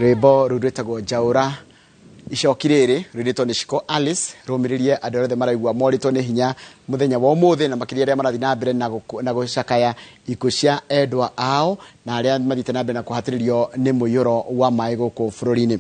Rwĩmbo rũu rwĩtagwo Njaũra. Icoki rĩrĩ rũinĩtwo nĩ Shiko Alice, rũmĩrĩrie andũ arĩa othe maraigua morĩtwo nĩ hinya mũthenya wa ũmũthĩ, na makĩria arĩa marathiĩ na mbere na gũcakaya ikuũ cia endwa ao, na arĩa mathiĩte na mbere na kũhatĩrĩrio nĩ mũiyũro wa maĩ gũkũ bũrũri-inĩ.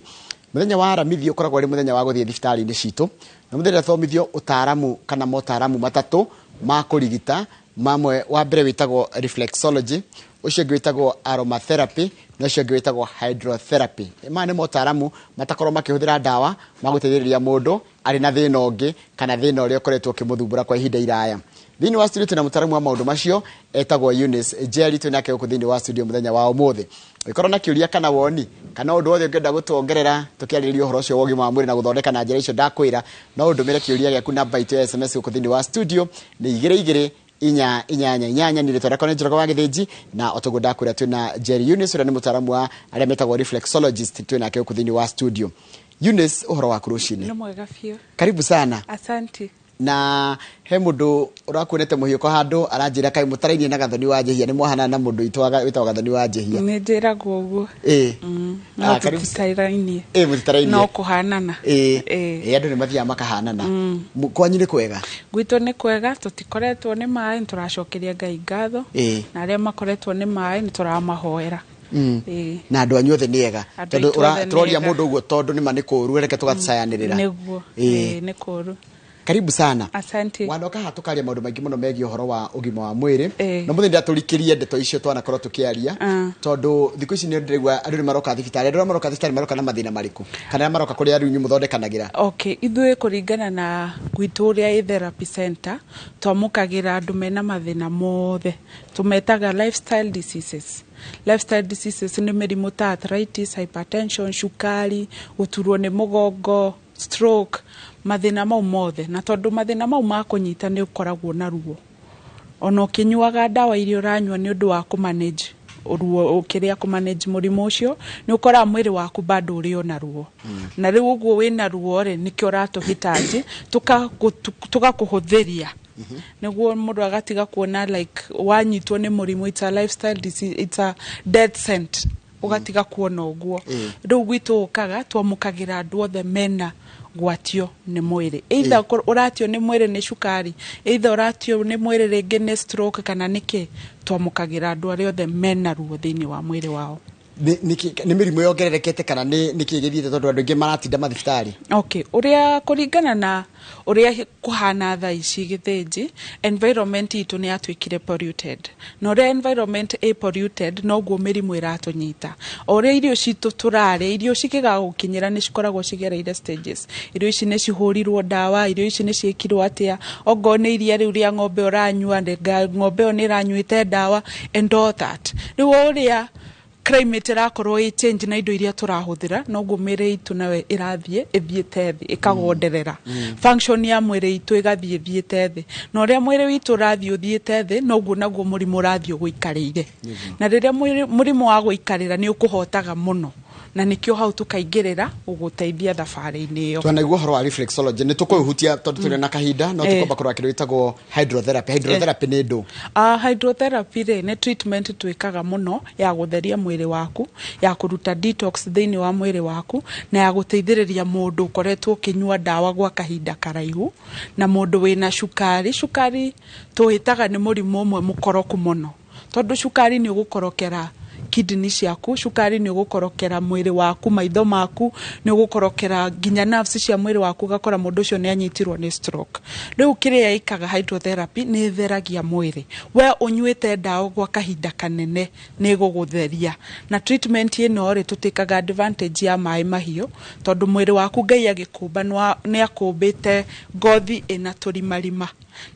Mũthenya wa Aramithi ũkoragwo ũrĩ mũthenya wa gũthiĩ thibitarĩ-inĩ citũ, na mũthenya thomithio ũtaaramu kana motaramu matatũ ma kũrigita. Mamwe wa mbere wĩtagwo reflexology, ũcio ũngĩ wĩtagwo aromatherapy, na ũcio ũngĩ wĩtagwo hydrotherapy. Maya nĩ motaramu matakorwo makĩhũthĩra ndawa ma gũteithĩrĩria mũndũ arĩ na thĩna ũngĩ kana thĩna ũrĩa ũkoretwo ũkĩmũthumbũra kwa ihinda iraya. Thĩinĩ wa studio twĩna mũtaaramu wa maũndũ macio etagwo Eunice Njeri, twĩ nake gũkũ thĩinĩ wa studio mũthenya wa ũmũthĩ. Ũngĩkorwo na kĩũria kana woni kana ũndũ wothe ũngĩenda gũtuongerera tũkĩarĩrĩria ũhoro ũcio wa ũgima wa mwĩrĩ na gũthondeka na njĩra icio ndakwĩra, no ũndũmĩre kĩũria gĩaku. Namba itũ ya SMS gũkũ thĩinĩ wa studio nĩ 22488. Nĩ rĩtwa rĩakwa nĩ Njoroge wa Gĩthĩnji, na o toguo ndakwĩra, twĩna Jerry Eunice ũrĩa nĩ mũtaaramu wa arĩa metagwo reflexologist, twĩ nake gũkũ thĩinĩ wa studio. Eunice, ũhoro waku rũcinĩ? Nĩ mwega biũ. Karibu sana. Asante. Na he mũndũ ũrakuonete mũhiũko handũ aranjĩra kaĩ mũtarainie na Gathoni wa Njĩhia, nĩ mwahanana na mũndũ witũ wĩtagwo Gathoni wa Njĩhia. Nĩ njĩragwo ũguo. No. Ah, karibu. Tũtitarainie. Mũtitarainie. No kũhanana. Ĩ, andũ nĩ mathiaga makahanana. Kwanyu nĩ kwega? Gwitũ nĩ kwega, tũtikoretwo nĩ maĩ, nĩ tũracokeria Ngai ngatho. Na arĩa makoretwo nĩ maĩ nĩ tũramahoera. Na andũ anyu othe nĩ ega? Andũ Tondũ aitũ othe nĩ tũroria ega. Mũndũ ũguo tondũ nĩma nĩ kũũru, reke tũgacayanĩrĩra. Nĩguo. Ĩ, nĩ kũũru. Karibu sana. Asante. Wanoka haha tũkaria maũndũ maingĩ mũno megiĩ ũhoro wa ũgima wa mwĩrĩ. Na mũthenya ndatũrikĩrie ndeto icio twanakorwo tũkĩaria, tondũ thikũ ici nĩ ndĩraigua andũ nĩ maroka thibitarĩ. Andũ arĩa maroka thibitarĩ maroka na mathĩna marĩkũ, kana arĩa maroka kũrĩa rĩu inyuĩ mũthondekanagĩra? Okay, ithuĩ kũringana na gwitũ ũrĩa ĩ therapy center, twamũkagĩra andũ mena mathĩna mothe, tũmetaga lifestyle diseases. Lifestyle diseases nĩ mĩrimũ ta arthritis, hypertension, cukari, gũturwo nĩ mũgongo, stroke, mathĩna mau mothe. Na tondũ mathĩna mau ma kũnyita nĩ ũkoragwo na ruo, ona ũkĩnyuaga ndawa iria ũranyua nĩ ũndũ wa kũmanage ruo, kĩrĩa kũmanage mũrimũ ũcio, nĩ ũkoraga mwĩrĩ waku bado ũrĩ ona ruo. Na rĩu ũguo wĩna ruo rĩ, nĩkĩo ũratũhitaji tũgakũhũthĩria nĩguo mũndũ agatiga kuona like wanyitwo nĩ mũrimũ, it's a lifestyle disease, it's a death sentence, ũgatiga kuona ũguo. Rĩu gwitũ ũkaga twamũkagĩra andũ othe mena gwatio nĩ mwĩrĩ, either ũratio nĩ mwĩrĩ nĩ cukari, either ũratio nĩ mwĩrĩ rĩngĩ nĩ stroke kana nĩ kĩ. Twamũkagĩra andũ arĩa othe mena ruo thĩinĩ wa mwĩrĩ wao. Nĩ mĩrimũ yongererekete kana nĩ kĩ gĩthiĩte, tondũ andũ aingĩ maratinda mathibitarĩ? Okay, ũrĩa kũringana na ũrĩa kũhana thaa ici Gĩthĩnji, environment itũ nĩ yatuĩkire polluted, na ũrĩa environment ĩ polluted noguo mĩrimũ ĩratũnyita. O ũrĩa irio citũ tũrarĩa, irio cikĩgagũkinyĩra nĩ cikoragwo cigereire stages. Irio ici nĩ cihũrirwo ndawa, irio ici nĩ ciĩkirwo atĩa, ongorwo nĩ iria rĩu rĩa ng'ombe ũranyua, ng'ombe ĩyo nĩ ĩranyuĩte ndawa and all that. Rĩu o ũrĩa climate ĩrakorwo ĩ change na indo iria tũrahũthĩra, noguo mĩrĩ itũ nayo ĩrathiĩ ĩthiĩte thĩ, ĩkagonderera, function ya mwĩrĩ itũ ĩgathiĩ ĩthiĩte thĩ. Na ũrĩa mwĩrĩ witũ ũrathiĩ ũthiĩte thĩ, noguo naguo mũrimũ ũrathiĩ ũgũikarĩire. Na rĩrĩa mũrimũ wa gũikarĩra, nĩ ũkũhotaga mũno, na nĩkĩo hau tũkaingĩrĩra gũgũteithia thabarĩ-inĩ ĩyo. Twanaigua ũhoro wa reflexology, nĩ tũkũhutia tondũ tũrĩ na kahinda, no tũkwamba kũrora kĩndũ gĩtagwo hydrotherapy. Hydrotherapy nĩ ndũ? Hydrotherapy rĩ, nĩ treatment twĩkaga mũno ya gũtheria mwĩrĩ waku, ya kũruta detox thĩinĩ wa mwĩrĩ waku, na ya gũteithĩrĩria mũndũ ũkoretwo ũkĩnyua ndawa gwa kahinda karaihu, na mũndũ wĩna cukari. Cukari tũwĩtaga nĩ mũrimũ ũmwe mũkoroku mũno, tondũ cukari nĩ ũgũkorokera kidney ciaku, cukari nĩ ũgũkorokera mwĩrĩ waku, maitho maku, nĩ ũgũkorokera nginya nerves cia mwĩrĩ waku, ũgakora mũndũ ũcio nĩ anyitirwo nĩ stroke. Rĩu kĩrĩa ĩkaga hydrotherapy nĩ ĩtheragia mwĩrĩ. We ũnyuĩte ndawa gwa kahinda kanene, nĩ ĩgũgũtheria. Na treatment ĩno rĩ, tũtĩkaga advantage ya maĩ mahiũ, tondũ mwĩrĩ waku Ngai agĩkũmba nĩ akũmbĩte ngothi ĩna tũrimarima,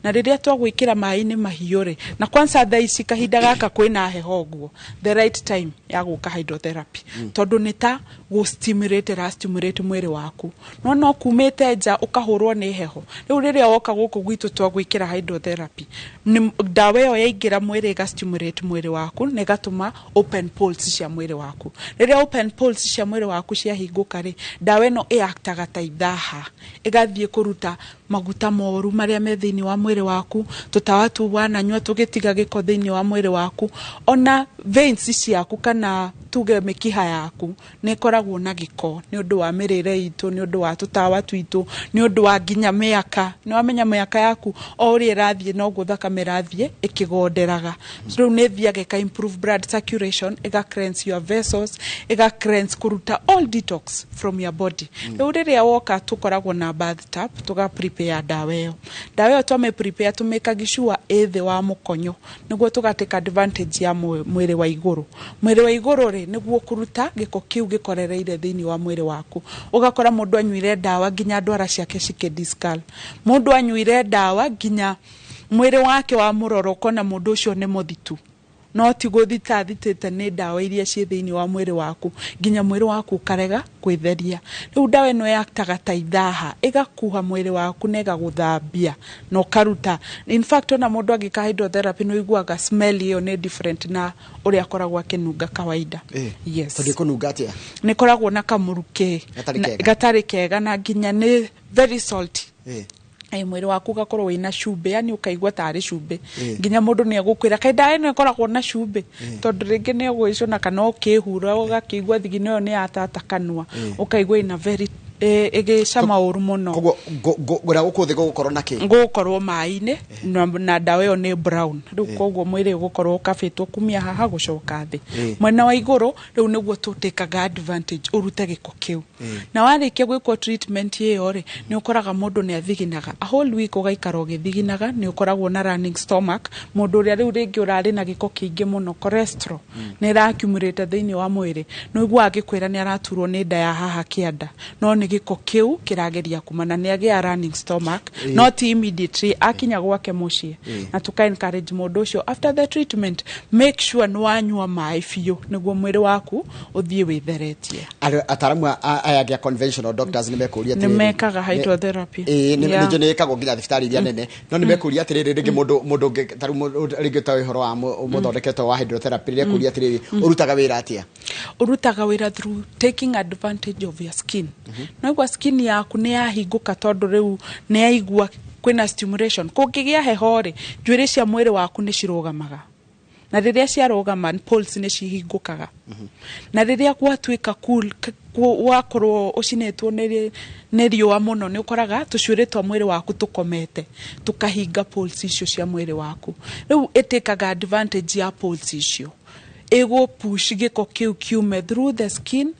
na rĩrĩa twagwĩkĩra maĩ-inĩ mahiũ rĩ, na kwanza thaa ici kahinda gaka kwĩna heho ũguo, the right time ya gũka hydrotherapy, tondũ nĩ ta gũ stimulate ra stimulate mwĩrĩ waku. No kumĩte nja ũkahũrwo nĩ heho, rĩu rĩrĩa woka gũkũ gwitũ twagwĩkĩra hydrotherapy, ndawa ĩyo yaingĩra mwĩrĩ ĩga stimulate mwĩrĩ waku na ĩgatũma open pores cia mwĩrĩ waku. Rĩrĩa open pores cia mwĩrĩ waku ciahingũka rĩ, ndawa ĩno ĩaktaga ta ithaha, ĩgathiĩ kũruta maguta moru marĩa me thĩinĩ wa mwĩrĩ waku, tũtawa tu wananyua tũgĩtiga gĩko thĩinĩ wa mwĩrĩ waku, ona veins ciaku kana Tuge mĩkiha yaku nĩ ĩkoragwo na gĩko nĩ ũndũ wa mĩrĩre itũ, nĩ ũndũ wa tũtawa twitũ, nĩ ũndũ wa nginya mĩaka. Nĩ wamenya mĩaka yaku o ũrĩa ĩrathiĩ noguo thakame ĩrathiĩ ĩkĩgonderaga. Rĩu nĩ ĩthiaga ĩka improve blood circulation, ĩga cleanse your vessels, ĩga cleanse, kũruta all detox from your body. Rĩu rĩrĩa woka, tũkoragwo na bathtub, tũga prepare ndawa ĩyo. Ndawa ĩyo twame prepare, tũmĩkagi sure ĩ thĩ wa mũkonyo nĩguo tũgatake advantage ya mwĩrĩ wa igũrũ. Mwĩrĩ wa igũrũ rĩ, nĩguo kũruta gĩko kĩu gĩkorereire thĩinĩ wa mwĩrĩ waku. Ũgakora mũndũ anyuire ndawa nginya ndwara ciake cikĩdiscal, mũndũ anyuire ndawa nginya mwĩrĩ wake wa mũroro, ũkona mũndũ ũcio nĩ mũthitu, no ti gũthita athitĩte, nĩ ndawa iria ciĩ thĩinĩ wa mwĩrĩ waku, nginya mwĩrĩ waku ũkarega kwĩtheria. Rĩu ndawa ĩno yaktaga ta ithaha, ĩgakuha mwĩrĩ waku na ĩgagũthambia na ũkaruta. In fact, ona mũndũ angĩka hydrotherapy, nĩ ũiguaga smell ĩyo nĩ different na ũrĩa akoragwo akĩnunga kawaida. Yes. Tondũ ĩkũnunga atĩa? Nĩ ĩkoragwo na kamũrukĩ Gatarĩ kega. Gatarĩ kega, na nginya nĩ very salty. Mwĩrĩ waku ũgakorwo wĩna cumbĩ, yani ũkaigua tarĩ cumbĩ. Nginya mũndũ nĩ egũkwĩra, "Kaĩ ndawa ĩno ĩkoragwo na cumbĩ?" Tondũ rĩngĩ nĩ ũgwĩcũna kana ũkĩhura ũgakĩigua thigino ĩyo nĩ yatata kanua, ũkaigua ina very ĩgĩcama ũru mũno. Koguo ngũrĩa gũkũ thĩ gũgũkorwo na kĩ? Gũgũkorwo maĩ-inĩ na ndawa ĩyo nĩ brown. Rĩu koguo mwĩrĩ ũgũkorwo ũkabĩtwo kumia haha gũcoka thĩ. Mwena wa igũrũ rĩu nĩguo tũtĩkaga advantage ũrute gĩko kĩu. Na warĩkia gwĩkwo treatment ĩyo rĩ, nĩ ũkoraga mũndũ nĩ athiginaga a whole week, ũgaikara ũgĩthiginaga, nĩ ũkoragwo na running stomach. Mũndũ ũrĩa rĩu rĩngĩ ũrarĩ na gĩko kĩingĩ mũno, cholesterol nĩ ĩraccumulate thĩinĩ wa mwĩrĩ, nĩ ũiguaga agĩkwĩra nĩ araturwo nĩ nda ya haha kĩanda, no nĩ gĩko kĩu kĩrageria kuma, na nĩ agĩa running stomach, no ti immediately akinya gwake mũciĩ. Na tuka encourage mũndũ ũcio, after the treatment, make sure nĩ wanyua maĩ biũ nĩguo mwĩrĩ waku ũthiĩ wĩtheretie. Ataramu aya angĩ a conventional doctors nĩ mekũria Nĩ atĩrĩrĩ, mekaga hydrotherapy. Ĩĩ, nĩ nĩ ĩkagwo nginya thibitarĩ iria nene, no nĩ mekũria atĩrĩrĩ, rĩngĩ mũndũ ũngĩ tarĩu rĩngĩ ta ũhoro wa mũthondeketwo wa hydrotherapy, rĩrĩa kũria atĩrĩrĩ, ũrutaga wĩra atĩa? Ũrutaga wĩra through taking advantage of your skin. Naigua skin yaku nĩ yahingũka, tondũ rĩu nĩ yaigua kwĩna stimulation. Kũngĩgĩa heho rĩ, njuĩrĩ cia mwĩrĩ waku nĩ cirũgamaga, na rĩrĩa ciarũgama, pores nĩ cihingũkaga. Na rĩrĩa gwatuĩka cool, wakorwo ũcinĩtwo nĩ riũa mũno, nĩ ũkoraga tũcuĩrĩ twa mwĩrĩ waku tũkomete, tũkahinga pores icio cia mwĩrĩ waku. Rĩu ĩtĩkaga advantage ya pores icio, ĩgũ push gĩko kĩu kiume through the skin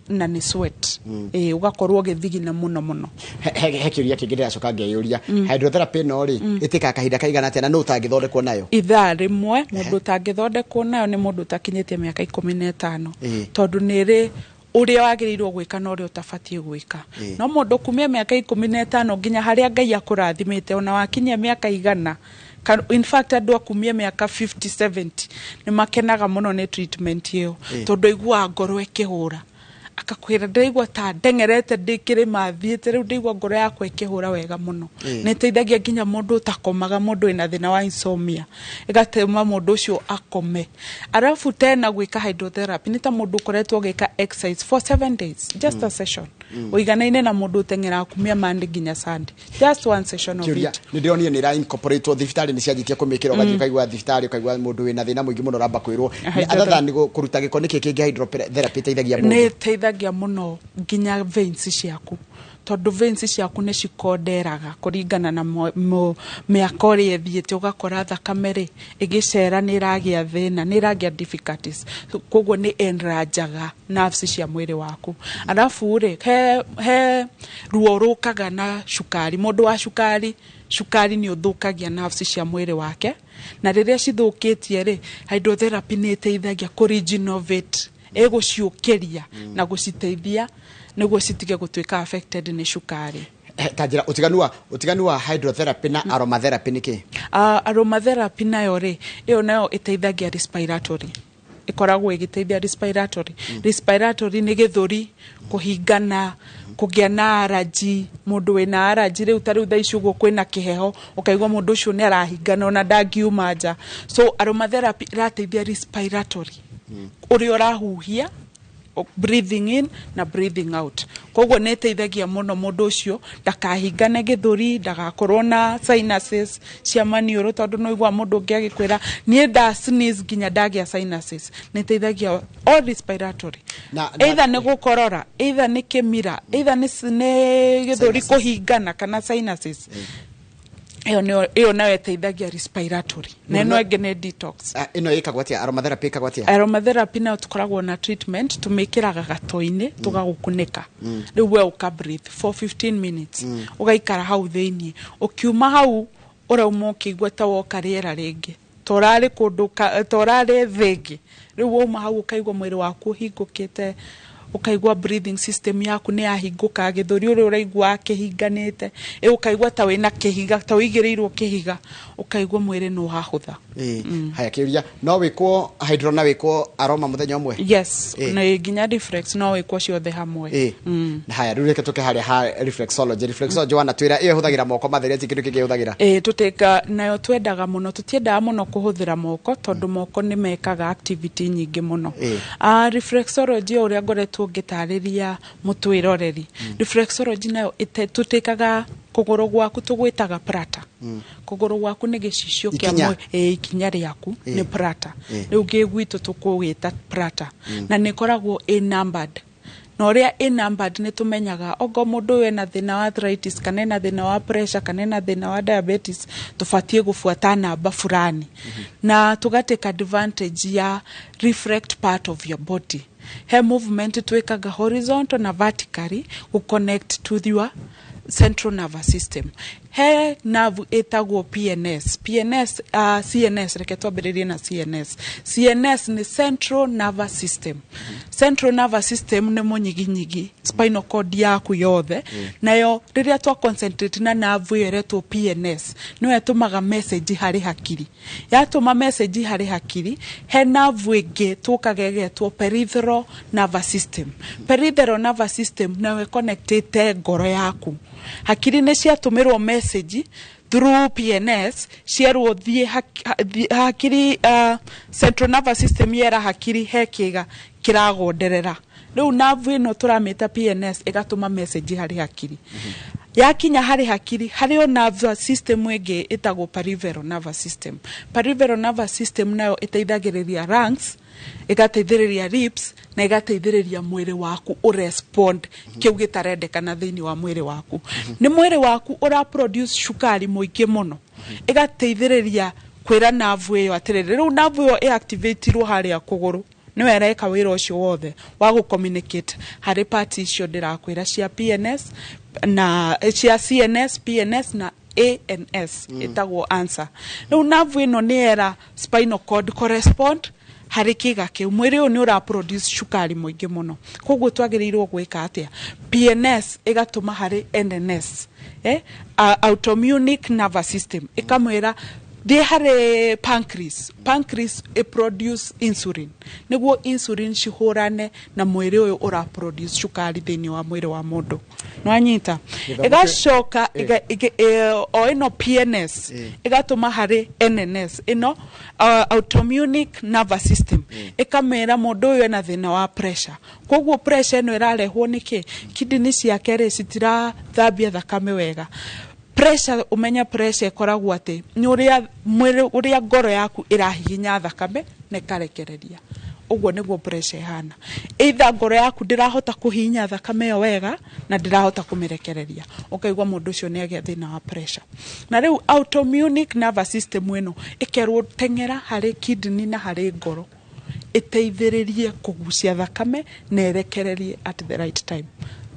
na nĩ sweat. Ĩ ũgakorwo ũgĩthigina mũno mũno. He kĩũria kĩngĩ ndĩracoka ngeyũria, hydrotherapy ĩno rĩ, ĩtĩkaga kahinda kaigana atĩa, na nũ ũtangĩthondekwo nayo? Ithaa rĩmwe. Mũndũ ũtangĩthondekwo nayo nĩ mũndũ ũtakinyĩtie mĩaka 15, tondũ nĩ ĩrĩ ũrĩa wagĩrĩirwo gwĩka na ũrĩa ũtabatiĩ gwĩka. No mũndũ kumia mĩaka 15 nginya harĩa Ngai akũrathimĩte, ona wakinyia mĩaka 100, in fact andũ akumia mĩaka 50, 70 nĩ makenaga mũno nĩ treatment ĩyo, tondũ aiguaga ngoro ĩkĩhũra, akakwĩra, "Ndĩraigua ta ndeng'erete ndĩ kĩrĩma thiĩte, rĩu ndĩigua ngoro yakwa ĩkĩhũra wega mũno." Nĩ ĩteithagia nginya mũndũ ũtakomaga, mũndũ wĩna thĩna wa insomnia, ĩgatũma mũndũ ũcio akome. Arabu tena gwĩka hydrotherapy nĩ ta mũndũ ũkoretwo ũgĩka exercise for 7 days, just a session, ũiganaine na mũndũ ũteng'eraga kumia Monday nginya Sunday, just one session of Kĩũria, it. Nĩ ndĩronire nĩ ĩra incorporate thibitarĩ, nĩ cianjĩtie kũmĩkĩra, ũgathiĩ ũkaigua thibitarĩ, ũkaigua mũndũ wĩna thĩna mũingĩ mũno ũramba kwĩrwo. Hydrotherapy. Other than kũruta gĩko, nĩkĩ kĩngĩ hydrotherapy ĩteithagia Nĩ mũndũ? ĩteithagia mũno nginya veins ciaku, tondũ veins ciaku nĩ cikonderaga kũringana na mĩaka ũrĩa ĩthiĩte, ũgakora thakame rĩ ĩgĩcera nĩ ĩragĩa thĩna, nĩ ĩragĩa difficulties. Koguo nĩ enlargaga nerves cia mwĩrĩ waku. Arabu rĩ, he ruo rũkaga na cukari. Mũndũ wa cukari, cukari nĩ ũthũkagia nerves cia mwĩrĩ wake, na rĩrĩa cithũkĩtie rĩ, hydrotherapy nĩ ĩteithagia kũ regenerate, ĩgũciũkĩria na gũciteithia nĩguo citige gũtuĩka affected nĩ cukari. Ta njĩra ũtiganu wa hydrotherapy na aromatherapy nĩ kĩ? Aromatherapy nayo rĩ, ĩyo nayo ĩteithagia respiratory, ĩkoragwo ĩgĩteithia respiratory. Respiratory nĩ gĩthũri kũhingana, kũgĩa na allergy. Mũndũ wĩna allergy rĩu, ta rĩu thaa ici ũguo kwĩna kĩheho, ũkaigua mũndũ ũcio nĩ arahingana ona ndangiuma nja. So aromatherapy ĩrateithia respiratory, ũrĩa ũrahuhia. Breathing in na breathing out. Koguo nĩ ĩteithagia mũno mũndũ ũcio ndakahingane gĩthũri, ndagakorwo na sinuses cia maniũrũ, tondũ no igua mũndũ ũngĩ agĩkwĩra niĩ nda sneeze nginya ndagĩa sinuses. Nĩ ĩteithagia all respiratory. Either nĩ gũkorora, either nĩ kĩmira, either nĩ gĩthũri Sinuses. kũhingana kana sinuses. Ĩyo ĩyo nayo ĩteithagia respiratory, na ĩno ĩngĩ nĩ detox. Ah, ĩno ĩkagwo atĩa? Aromatherapy ĩkagwo atĩa? Aromatherapy nayo tũkoragwo na treatment tũmĩkĩraga gatoi-inĩ, tũgagũkunĩka. Rĩu we ũka breathe for 15 minutes, ũgaikara hau thĩiniĩ. Ũkiuma hau ũrauma ũkĩigua ta woka rĩera rĩngĩ, ta ũrarĩ kũndũ ta ũrarĩ thĩ ĩngĩ. Rĩu wauma hau ũkaigua mwĩrĩ waku ũhingũkĩte, ũkaigua breathing system yaku nĩ yahingũka, gĩthũri ũrĩa ũraigua kĩhinganĩte, ĩ ũkaigua ta wĩna kĩhiga, ta ũigĩrĩirwo kĩhiga, ũkaigua mwĩrĩ nĩ wahũtha. Ĩĩ. Haya, kĩũria, no wĩkwo hydro na wĩkwo aroma mũthenya ũmwe? Yes, na nginya reflex no wĩkwo ciothe hamwe. Na haya, rĩu reke tũke harĩa ha reflexology. Reflexology wanatwĩra ĩyo ĩhũthagĩra moko matheri, ti kĩndũ kĩngĩ ĩhũthagĩra? Ĩ tũtĩka nayo twendaga mũno, tũtiendaga mũno kũhũthĩra moko tondũ moko nĩ mekaga activity nyingĩ mũno. Ah, reflexology, o ũrĩa ngoretwo ngĩtarĩria mũtwĩroreri, reflexology nayo tũtĩkaga kũgũrũ gwaku, tũgwĩtaga prata. Kũgũrũ gwaku nĩ gĩcicio kĩa Ikinya. Ĩ, ikinya rĩaku nĩ prata. Rĩu gĩ gwitũ tũkũgĩta prata, na nĩ ĩkoragwo ĩ numbered, na ũrĩa ĩ numbered nĩ tũmenyaga ongo mũndũ ũyũ ena thĩna wa arthritis kana ena thĩna wa pressure kana ena thĩna wa diabetes, tũbatiĩ gũbuata namba fulani, na tũgatake advantage ya reflect part of your body. He movement twĩkaga horizontal na vertically gũ connect to your central nervous system. He nerve ĩtagwo PNS. PNS, CNS, reke twambĩrĩrie na CNS. CNS nĩ central nervous system. Central nervous system nĩ mũnyiginyigi, spinal cord yaku yothe. Nayo rĩrĩa twa concentrate na nerve ĩyo ĩretwo PNS, nĩyo ĩtũmaga message harĩ hakiri. Yatũma message harĩ hakiri, he nerve ĩngĩ tũkaga ĩgetwo peripheral nervous system. Peripheral nervous system nayo ĩconnectĩte ngoro yaku. Hakiri nĩ ciatũmĩrwo message through PNS, cierwo thiĩ hakiri, central nervous system yera hakiri he kĩga kĩragonderera. Rĩu nerve ĩno tũramĩta PNS ĩgatũma message harĩ hakiri. Yakinya harĩ hakiri, harĩ o nervous system ĩngĩ ĩtagwo peripheral nervous system. Peripheral nervous system nayo ĩteithagĩrĩria lungs, ĩgateithĩrĩria ribs, na ĩgateithĩrĩria mwĩrĩ waku ũrespond kĩu gĩtarendekana thĩinĩ wa mwĩrĩ waku. Nĩ mwĩrĩ waku ũra produce cukari mũingĩ mũno, ĩgateithĩrĩria kwĩra nerve ĩyo atĩrĩrĩ, rĩu nerve ĩyo ĩactivatirwo harĩa kũgũrũ, nĩwe ĩreka wĩra ũcio wothe wa gũ communicate harĩ part icio ndĩrakwĩra cia PNS na cia CNS, PNS na ANS, ĩtagwo answer. Rĩu nerve ĩno nĩ era spinal cord correspond harĩ kĩga kĩu. Mwĩrĩ ũyũ nĩ ũra produce cukari mũingĩ mũno, koguo twagĩrĩirwo gwĩka atĩa? PNS ĩgatũma harĩ NNS, autoimmune nervous system, ĩkamwĩra thiĩ harĩ pancreas. Pancreas ĩ produce insulin nĩguo insulin cihũrane na mwĩrĩ ũyũ ũra produce cukari thĩinĩ wa mwĩrĩ wa mũndũ. Nĩwanyita? Gĩthomo Ĩgacoka o ĩno PNS ĩgatũma harĩ NNS ĩno, autoimmune nervous system, ĩkamwĩra mũndũ ũyũ ena thĩna wa pressure. Koguo pressure ĩno ĩrarehwo nĩkĩ? Kidney ciake rĩ, citirathambia thakame wega. Pressure, ũmenye pressure ĩkoragwo atĩ nĩ ũrĩa mwĩrĩ, ũrĩa ngoro yaku ĩrahihinya thakame na ĩkarekereria. Ũguo nĩguo pressure ĩhana. Either ngoro yaku ndĩrahota kũhihinya thakame ĩyo wega na ndĩrahota kũmĩrekereria, ũkaigua mũndũ ũcio nĩ agĩa thĩna wa pressure. Na rĩu autoimmune nervous system ĩno ĩkerwo teng'era harĩ kidney na harĩ ngoro, ĩteithĩrĩrie kũgucia thakame na ĩrekererie at the right time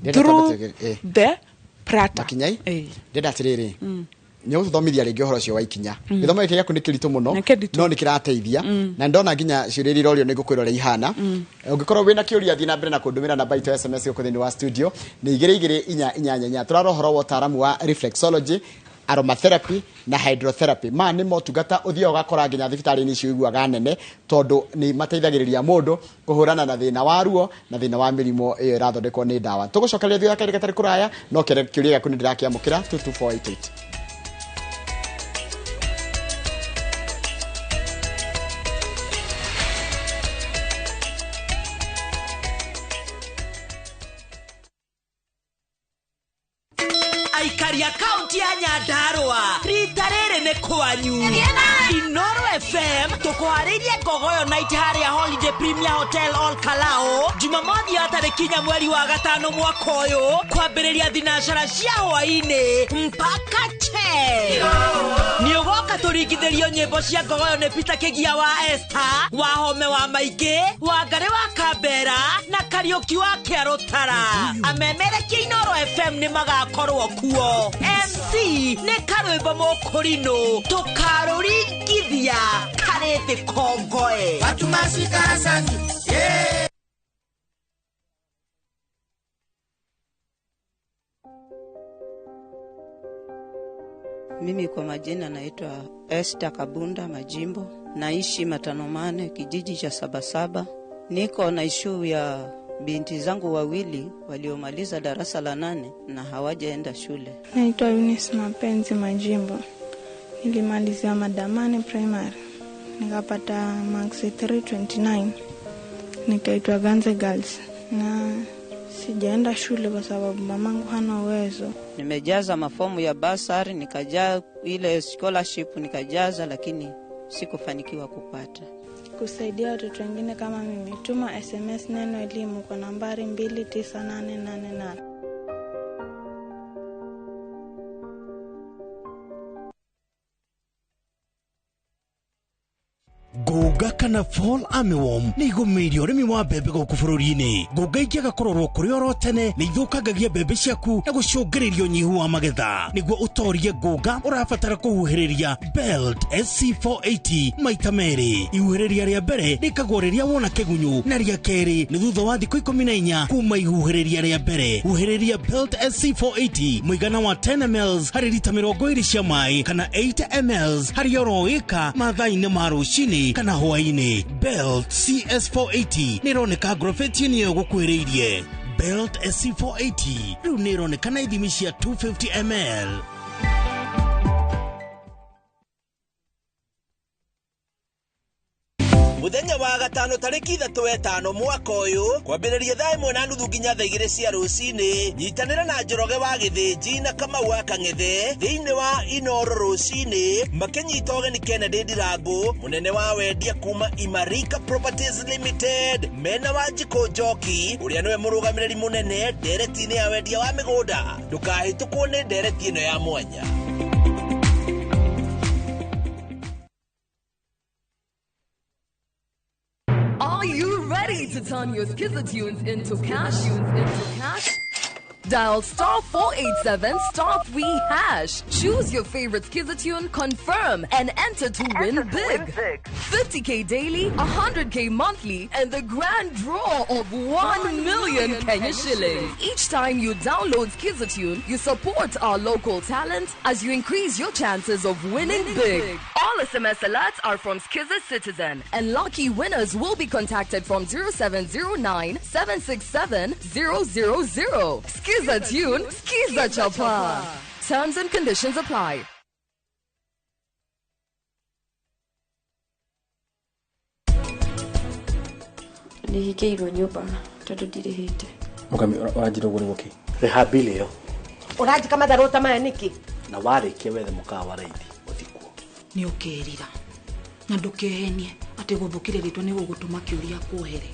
Ndĩrenda through twambe the prata. Makinyai. Ndĩrenda atĩrĩrĩ, nĩ ũgũtũthomithia rĩngĩ ũhoro ũcio wa ikinya. Gĩthomo gĩkĩ gĩaku nĩ kĩritũ mũno, Nĩ kĩritũ. no nĩ kĩrateithia, na ndona nginya ciũria iria irorio nĩ ngũkwĩra ũrĩa ihana. Ũngĩkorwo wĩna kĩũria, thiĩ na mbere na kũndũmĩra. Namba itũ ya SMS gũkũ thĩinĩ wa studio nĩ 22488. Tũrara ũhoro wa ũtaaramu wa reflexology, aromatherapy na hydrotherapy. Maya nĩ motungata ũthiaga ũgakora nginya thibitarĩ-inĩ icio iguaga nene, tondũ nĩ mateithagĩrĩria mũndũ kũhũrana na thĩna wa ruo na thĩna wa mĩrimũ ĩyo ĩrathondekwo nĩ ndawa. Tũgũcokeria thutha kahinda gatarĩ kũraya, no kĩũria gĩaku nĩ ndĩrakĩamũkĩra 22488. Aikari a kaunti ya Nyandarua rita rĩrĩ nĩ kwanyu. Inoro FM tũkwarĩirie Ngogoyo Night harĩa Holiday Premier Hotel Ol Kalou Jumamothi ya tarĩki 4 mweri wa 5 mwaka ũyũ, kwambĩrĩria thinacara cia hwaĩ-inĩ mpaka che. Nĩ ũgoka tũringithĩrio nyĩmbo cia Ngogoyo nĩ Peter Kĩgia wa Esther, wa Home wa Maingĩ, wa Ngarĩ wa Kambera na Kariũki wa Kĩarũtara. Amemerekia Inoro FM nĩ magakorwo kuo. MC nĩ Karwĩmbo Mũkũrinũ, tũkarũringithia karĩ thĩ kongoe. Mimi kwa majina naitwa Esther Kabunda Majimbo, naishi Matanomane, kijiji cha Sabasaba. Niko na ishu ya binti zangu wawili waliomaliza darasa la 8 na hawajaenda shule. Naitwa Eunice Mapenzi Majimbo. Nilimalizia Madamane Primary, nikapata marks 329, nikaitwa Ganze Girls, na sijaenda shule kwa sababu mamangu hana uwezo. Nimejaza mafomu ya basari, nikajaza ile scholarship nikajaza, lakini sikufanikiwa kupata. Kusaidia watoto wengine kama mimi, tuma SMS neno elimu kwa nambari 29888. Ngũnga kana fall armyworm nĩ igũmĩire ũrĩmi wa mbembe gũkũ bũrũri-inĩ. Ngũnga ingĩaga kũrorwo kũrĩ oro tene nĩ ithũkangagia mbembe ciaku na gũcũngĩrĩria ũnyihu wa magetha. Nĩguo ũtorie ngũnga ũrabatara kũhuhĩrĩria Belt SC480 maita merĩ. Ihuhĩrĩria rĩa mbere rĩkagwo rĩrĩa wona kĩgunyũ, na rĩa kerĩ nĩ thutha wa thikũ 14 kuma ihuhĩrĩria rĩa mbere. Huhĩrĩria Belt SC480 mũigana wa 10 ml harĩ rita 20 cia maĩ kana 8 ml harĩ oro ĩka mathaa-inĩ ma rũcinĩ kana hwaĩ-inĩ. Belt CS480 nĩ ĩroneka ngrobeti-inĩ ĩyo gũkuhĩrĩirie. Belt SC480 rĩu nĩ ĩroneka na ithimi cia 250 ml. Muthenya wa gatano tarĩki 3 mwaka ũyũ, kwambĩrĩria thaa 1:30 nginya thaa 2 cia rũcinĩ, nyitanĩra na Njoroge wa Gĩthĩnji na Kamau wa Kang'ethe thĩinĩ wa Inoro rũcinĩ, makĩnyita ũgeni Kennedy Ndirangu, mũnene wa wendia kuma Imarika Properties Limited, mena Wanjikũ Njoki ũrĩa nĩwe mũrũgamĩrĩri mũnene ndereti-inĩ ya wendia wa mĩgũnda. Ndũkahĩtũkwo nĩ ndereti ĩno ya mwanya. Are you ready to turn your Skiza tunes into cash? Dial *487 *3#. Choose your favorite Skiza tune, confirm, and enter to win big. 50K daily, 100K monthly, and the grand draw of 1 million Kenya shillings. Each time you download Skiza tune, you support our local talent as you increase your chances of winning big. All SMS alerts are from Skiza Citizen, and lucky winners will be contacted from 0709 767 000. Skiza tune, Skiza Chapa. Terms and conditions apply. Nĩhingĩirwo nyũmba tondũ ndirĩhĩte. Mũgami ũranjĩra ũguo nĩguo kĩ? Rĩha bili ĩyo. Ũranjĩka matharũ ta maya nĩkĩ? Na warĩkia wethe mũkawa wa raithi ũthiĩ kuo. Nĩ ũkerira na ndũkehenie atĩ gũthũkire rĩtwa nĩ gũgũtũma kĩũria kuohere.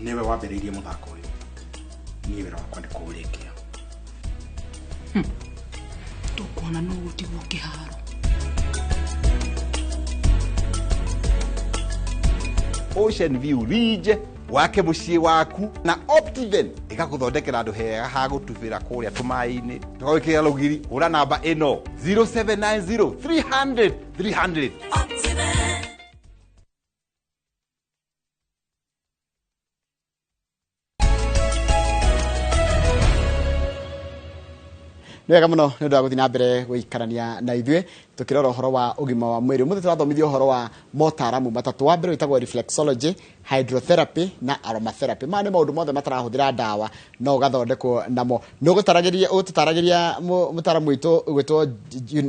Nĩwe wambĩrĩirie mũthako ũyũ. Niĩ wĩra wakwa nĩ kũũrĩkia. Tũkuona no gũtigwo kĩharo. Ocean View Ridge wake mũciĩ waku na Optiven ĩgakũthondekera handũ hega ha gũtubĩra kũrĩa tũmaĩ-inĩ, tũgagwĩkĩra rũgiri. Hũra namba ĩno 0790 300 300. Nĩ wega mũno nĩ ũndũ wa gũthiĩ na mbere gũikarania na ithuĩ tũkĩrora ũhoro wa ũgima wa mwĩrĩ. Ũmũthĩ tũrathomithio ũhoro wa motaramu matatũ. Wa mbere wĩtagwo reflexology, hydrotherapy na aromatherapy. Maya nĩ maũndũ mothe matarahũthĩra ndawa no ũgathondekwo namo. Nĩ ũgũtaragĩria mũtaramu witũ ũgwĩtwo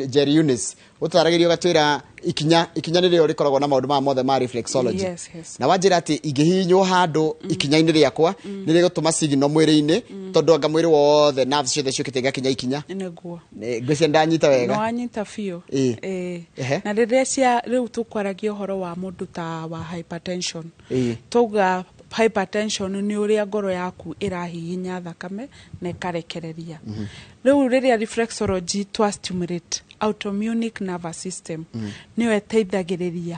Jerry Eunice Ũtwaragĩria ũgatwĩra ikinya ikinya nĩrĩo rĩkoragwo na maũndũ maya mothe ma reflexology. Yes. Na wanjĩra atĩ ingĩhihinywo handũ ikinya-inĩ rĩakwa nĩ rĩgũtũma signal mwĩrĩ-inĩ, tondũ anga mwĩrĩ wothe nerves ciothe ciũkĩte igakinya ikinya. Nĩguo. Ngwĩciria ndanyita wega. Nĩwanyita biũ. Ĩĩ. Ĩĩ. Ehe. Na rĩrĩa cia rĩu tũkwaragia ũhoro wa mũndũ ta wa hypertension, twauga hypertension nĩ ũrĩa ngoro yaku ĩrahihinya thakame na ĩkarekereria. Rĩu rĩrĩa reflexology twa stimulate autonomic nervous system, nĩyo ĩteithagĩrĩria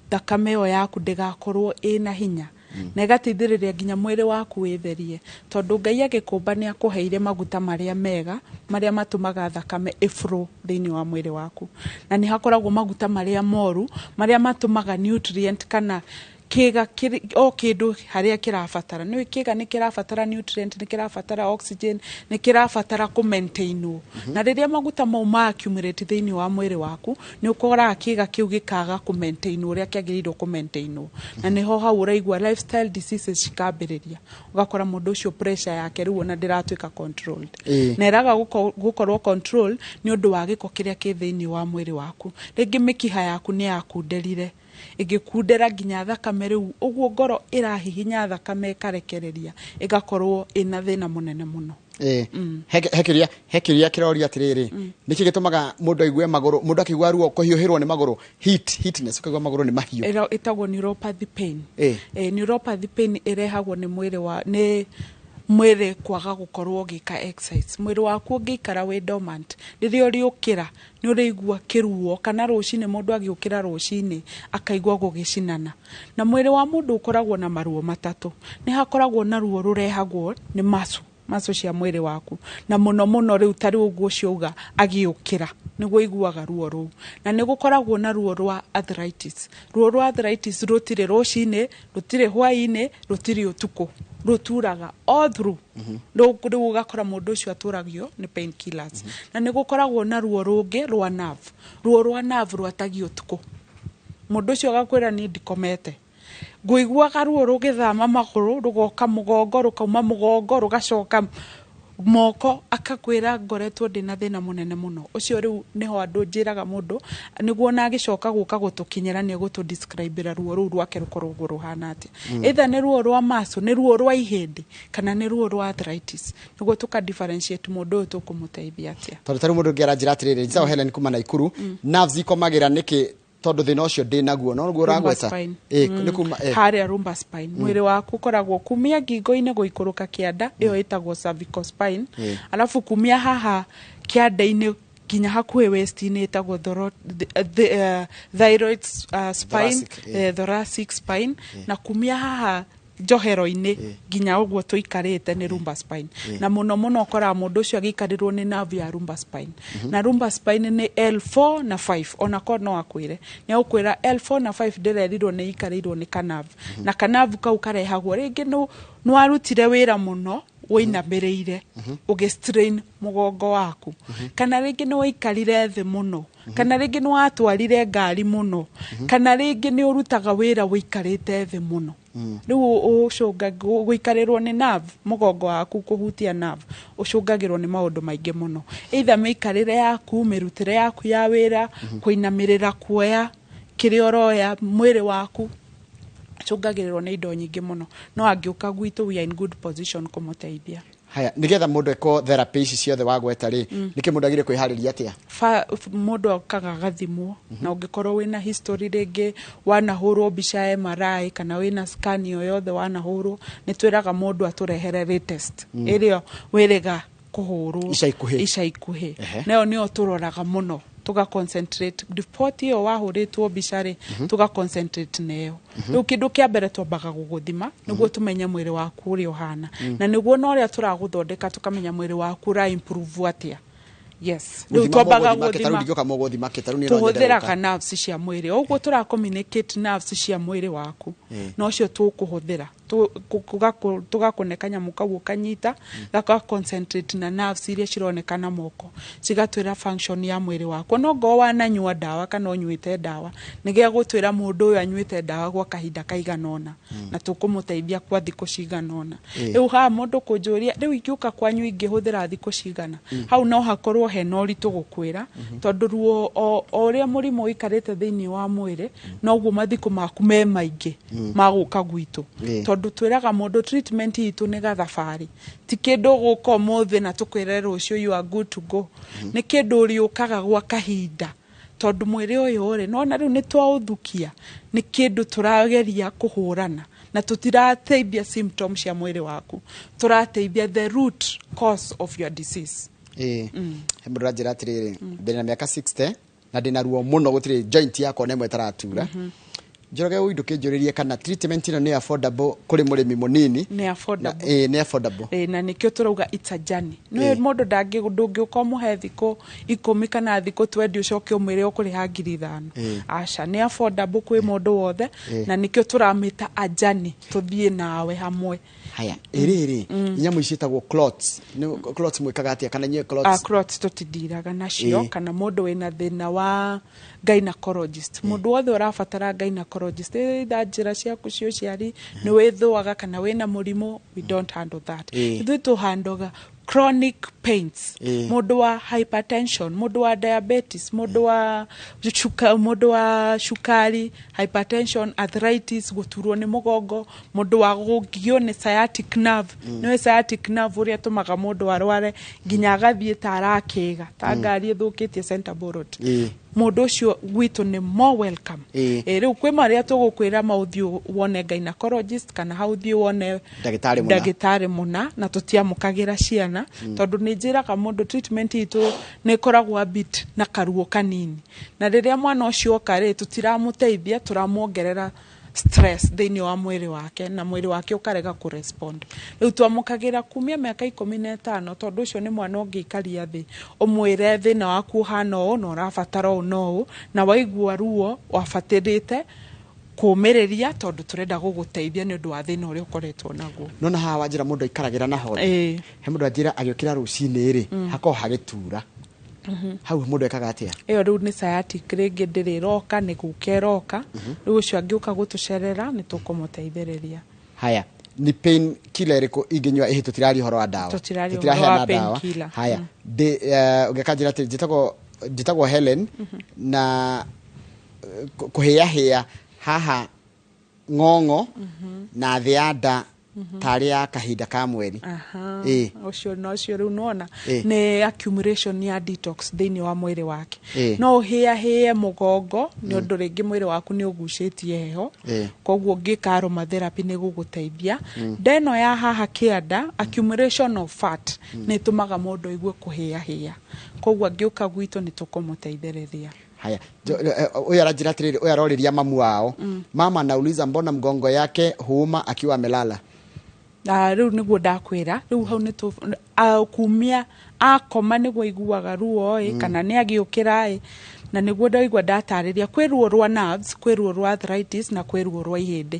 thakame ĩyo yaku ndĩgakorwo ĩna hinya, na ĩgateithĩrĩria nginya mwĩrĩ waku wĩtherie, tondũ Ngai agĩkũmba nĩ akũheire maguta marĩa mega marĩa matũmaga thakame ĩflow thĩinĩ wa mwĩrĩ waku, na nĩ hakoragwo maguta marĩa moru marĩa matũmaga nutrient kana kĩga o kĩndũ harĩa kĩrabatara. Nĩ kĩga nĩ kĩrabatara nutrient, nĩ kĩrabatara oxygen, nĩ kĩrabatara kũ-maintainwo. Na rĩrĩa maguta mau ma accumulate thĩinĩ wa mwĩrĩ waku, nĩ ũkoraga kĩga kĩu gĩkaga kũ-maintainwo ũrĩa kĩagĩrĩirwo kũ-maintainwo, na nĩho hau ũraigua lifestyle diseases cikambĩrĩria, ũgakora mũndũ ũcio pressure yake rĩu ona ndĩratuĩka controlled. Na ĩraga gũkorwo control nĩ ũndũ wa gĩko kĩrĩa kĩ thĩinĩ wa mwĩrĩ waku. Rĩngĩ mĩkiha yaku nĩ yakunderire, ĩgĩkundera nginya thakame, rĩu ũguo ngoro ĩrahihinya thakame ĩkarekereria, ĩgakorwo ĩna thĩna mũnene mũno. Ĩĩ. He kĩũria kĩroria atĩrĩrĩ, nĩkĩ gĩtũmaga mũndũ aigue magũrũ, mũndũ akĩigua ruo kũhiũhĩrwo nĩ magũrũ, heat, heatness, ũkaigua magũrũ nĩ mahiũ? Ĩtagwo neuropathy pain. Neuropathy pain ĩrehagwo nĩ mwĩrĩ wa nĩ mwĩrĩ kwaga gũkorwo ũgĩka exercise. Mwĩrĩ waku ũngĩikara wĩ dormant, rĩrĩa ũrĩũkĩra nĩ ũrĩigua kĩruo, kana rũcinĩ mũndũ agĩũkĩra rũcinĩ akaigua gũgĩcinana. Na mwĩrĩ wa mũndũ ũkoragwo na maruo matatũ. Nĩ hakoragwo na ruo rũrehagwo nĩ macu macu cia mwĩrĩ waku, na mũno mũno rĩu ta rĩu ũguo ũcio uga agĩũkĩra nĩguo iguaga ruo rũu. Na nĩ gũkoragwo na ruo rwa arthritis. Ruo rwa arthritis rũtirĩ rũcinĩ, rũtirĩ hwaĩ-inĩ, rũtirĩ ũtukũ, rũturaga all through. Rĩu ũgakora mũndũ ũcio atũragio nĩ pain killers. Na nĩ gũkoragwo na ruo rũngĩ rwa nerve. Ruo rwa nerve rwatagio ũtukũ, mũndũ ũcio agakwĩra, "Niĩ ndikomete, ngũiguaga ruo rũgĩthama magũrũ, rũgoka mũgongo, rũkauma mũgongo, rũgacoka moko." Akakwĩra, "Ngoretwo ndĩna thĩna mũnene mũno." Ũcio rĩu nĩho andũ njĩraga mũndũ nĩguo ona agĩcoka gũka gũtũkinyĩra nĩ egũtũ-describĩra ruo rũu rwake rũkoragwo rũhana atĩa, either nĩ ruo rwa muscle, nĩ ruo rwa ihĩndĩ, kana nĩ ruo rwa arthritis, nĩguo tũka differentiate mũndũ ũyũ tũkũmũteithia atĩa. Tondũ tarĩu mũndũ ũngĩ aranjĩra atĩrĩrĩ, njĩtagwo Helen kuma Naikuru, nerves ikomagĩra nĩkĩ? Tondũ thĩna ũcio ndĩ naguo no nĩguo Lumbar ũragweta. spine. Nĩ kuma Harĩa lumbar spine, mwĩrĩ waku ũkoragwo kumia ngingo-inĩ gũikũrũka kĩanda, ĩyo ĩtagwo cervical spine. Alafu kumia haha kĩanda-inĩ nginya hakuhĩ waist-inĩ ĩtagwo thyroid spine. Thoracic, Thoracic spine. Na kumia haha njohero-inĩ nginya ũguo tũikarĩte nĩ lumbar spine. Na mũno mũno ũkoraga mũndũ ũcio agĩikarĩrwo nĩ nerve ya lumbar spine. Na lumbar spine nĩ L4 na 5. Ona korwo no akwĩre, nĩ agũkwĩra L4 na 5 ndĩrerirwo nĩ ikarĩirwo nĩ kanavu, na kanavu kau karehagwo rĩngĩ nĩ warutire wĩra mũno wĩinamĩrĩire, ũgĩ strain mũgongo waku, kana rĩngĩ nĩ waikarire thĩ mũno, kana rĩngĩ nĩ watwarire ngari mũno, kana rĩngĩ nĩ ũrutaga wĩra wĩikarĩte thĩ mũno. Rĩu ũcũnga gũikarĩrwo nĩ nerve, mũgongo waku kũhutia nerve ũcũngagĩrwo nĩ maũndũ maingĩ mũno, either mĩikarĩre yaku, mĩrutĩre yaku ya wĩra, kũinamĩrĩra, kuoya kĩrĩa ũroya, mwĩrĩ waku cũngagĩrĩrwo nĩ indo nyingĩ mũno. No angĩũka gwitũ, we are in good position kũmũteithia. Haya, nĩgetha mũndũ eko therapy ici ciothe wagweta rĩ, nĩkĩ mũndũ agĩrĩire kwĩharĩria atĩa? Mũndũ okaga agathimwo, na ũngĩkorwo wĩna history, rĩngĩ wanahũrwo mbica ya MRI kana wĩna scan o yothe wanahũrwo, nĩ twĩraga mũndũ atũrehere latest ĩrĩa wĩrĩga kũhũrwo Ica ikuhĩ. Ica ikuhĩ. Nayo nĩyo tũroraga mũno, tuga concentrate report ĩyo wahũrĩtwo mbica rĩ, tuga concentrate nayo. Rĩu kĩndũ kĩa mbere twambaga gũgũthima nĩguo tũmenye mwĩrĩ waku ũrĩa ũhana, na nĩguo na ũrĩa tũragũthondeka tũkamenya mwĩrĩ waku ũra improve atĩa. Yes, rĩu Gũthima twambaga mũgũthima kĩ? Ta rĩu gũthima. ndingĩũka mũgũthima kĩ? Ta rĩu niĩ no nyende Tũhũthĩraga gũka. nerves cia mwĩrĩ, o ũguo tũra communicate nerves cia mwĩrĩ waku, nocio tũkũhũthĩra. Tũgakũne kanyamũ kau ũkanyita, gaka concentrate na nerves iria cironekana moko, cigatwĩra function ya mwĩrĩ waku. No ngorwo wananyua ndawa kana ũnyuĩte ndawa, nĩgĩa gũtwĩra mũndũ ũyũ anyuĩte ndawa gwa kahinda kaigana ũna, na tũkũmũteithia kwa thikũ cigana ũna. Rĩu haha mũndũ kũnjũria, rĩu ingĩũka kwanyu ingĩhũthĩra thikũ cigana? Hau no hakorwo hena ũritũ gũkwĩra, tondũ ruo o ũrĩa mũrimũ ũikarĩte thĩinĩ wa mwĩrĩ, noguo mathikũ maku me maingĩ ma gũka gwitũ. Tondũ twĩraga mũndũ treatment itũ nĩ gathabarĩ, ti kĩndũ ũgũka ũmũthĩ na tũkwĩre rũciũ you are good to go. Nĩ kĩndũ ũrĩũkaga gwa kahinda, tondũ mwĩrĩ ũyũ rĩ, nona rĩu nĩ twaũthukia, nĩ kĩndũ tũrageria kũhũrana na tũtirateithia symptom cia mwĩrĩ waku, tũrateithia the root cause of your disease. Ĩĩ, he mũndũ ũranjĩra atĩrĩrĩ, ndĩna mĩaka 60 na ndĩna ruo mũno, gũtirĩ joint yakwa na ĩmwe ĩtaratura. Njoroge, ũyũ ndũkĩnjũrĩrie kana treatment ĩno nĩ affordable kũrĩ mũrĩmi mũnini. Nĩ affordable. Ĩĩ, nĩ affordable. Ĩĩ, na nĩkĩo tũrauga it's a journey. Nĩ mũndũ ndũngĩũka ũmũhe thikũ 10 kana thikũ 20, ũcoke ũmwĩre ũkũrĩha 5,000. Aca, nĩ affordable kwĩ mũndũ wothe. Na nĩkĩo tũramĩta a journey, tũthiĩ nawe hamwe. Haya, ĩrĩrĩ, nyamũ ici ciĩtagwo clots, nĩ clots mwĩkaga atĩa, kana inyuĩ clots? Clots tũtindiraga nacio. Kana mũndũ wĩna thĩna wa gynecologist, mũndũ wothe ũrabatara gynecologist, either njĩra ciaku cia ũciari nĩ wĩthũaga kana wĩna mũrimũ, we don't handle that. Ithuĩ tũhandoga chronic pains. Mũndũ wa hypertension, mũndũ wa diabetes, mũndũ wa cukari, hypertension, arthritis, gũturwo nĩ mũgongo, mũndũ wa gũgio nĩ sciatic nerve. Nĩwe sciatic nerve ũrĩa tũmaga mũndũ arware nginya agathiĩ ta arakĩga ta ngari ĩthũkĩtie center board. Mũndũ ũcio gwitũ nĩ more welcome. Rĩu kwĩ marĩa tũgũkwĩra maũthiĩ wone gynecologist kana hau ũthiĩ wone ndagĩtarĩ mũna. Ndagĩtarĩ mũna, na tũtiamũkagĩra ciana, tondũ nĩ njĩraga mũndũ treatment itũ nĩ ĩkoragwo a bit na karuo kanini, na rĩrĩa mwana ũcio oka rĩ, tũtiramũteithia, tũramuongerera stress thĩinĩ wa mwĩrĩ wake, na mwĩrĩ wake ũkarega kũrespond. Rĩu twamũkagĩra kumia mĩaka 15, tondũ ũcio nĩ mwana ũngĩikaria thĩ ũmwĩre thĩna waku ũhana ũũ na ũrabatara ũũ na ũũ, na waigua ruo wabatĩrĩte kũmĩrĩria, tondũ tũrenda gũgũteithia nĩ ũndũ wa thĩna ũrĩa ũkoretwo naguo. Nona haha wanjĩra mũndũ aikaragĩra naho rĩ, he mũndũ anjĩra agĩũkĩra rũcinĩ rĩ, hakoragwo hagĩtura hau, mũndũ ekaga atĩa? Ĩyo rĩu nĩ sciatic rĩngĩ, ndĩrĩ ĩroka, nĩ gũka ĩroka. Rĩu ũcio angĩũka gũtũcerera nĩ tũkũmũteithĩrĩria. Haya, nĩ pain killer ĩrĩkũ ingĩnyua? Ĩhĩ, tũtiraria ũhoro wa ndawa. Tũtiraria ũhoro Tũtiraheana wa pain ndawa. killer. Haya, ndĩ ũngĩka njĩra atĩ njĩtagwo Helen na kũhĩahĩa haha ng'ong'o na thĩ ya nda tarĩ ya kahinda ka mweri. Aha, ũcio no ũcio rĩu nona nĩ accumulation ya detox thĩinĩ wa mwĩrĩ wake. No ũhĩahĩe mũgongo nĩ ũndũ rĩngĩ mwĩrĩ waku nĩ ũgucĩtie heho, koguo ũngĩka aromatherapy nĩ gũgũteithia. Nda ĩno ya haha kĩanda, accumulation of fat nĩ ĩtũmaga mũndũ aigue kũhĩahĩa, koguo angĩũka gwitũ nĩ tũkũmũteithĩrĩria. Haya, huyu aranjĩra atĩrĩrĩ, ũyũ arorĩria mamu wao, mama anauliza mbona mgongo yake huuma akiwa amelala. Na rĩu nĩguo ndakwĩra, rĩu hau nĩ kumia akoma nĩguo aiguaga ruo ĩ, kana nĩ agĩũkĩra ĩ, na nĩguo ndaigua ndatarĩria kwĩ ruo rwa nerves, kwĩ ruo rwa arthritis na kwĩ ruo rwa ihĩndĩ.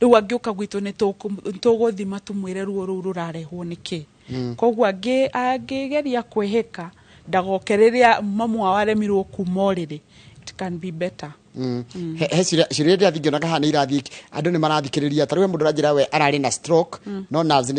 Rĩu angĩũka gwitũ nĩ tũgũthima tũmwĩre ruo rũu rũrarehwo nĩ kĩ. Koguo angĩgeria kwĩhĩka ndagoke rĩrĩa mamu wao aremirwo kuma ũrĩrĩ, it can be better. He ciũria ndĩrathiĩ ngĩonaga haha nĩ irathiĩ, andũ nĩ marathikĩrĩria. Ta rĩu he mũndũ ũranjĩra we ararĩ na stroke, no nerves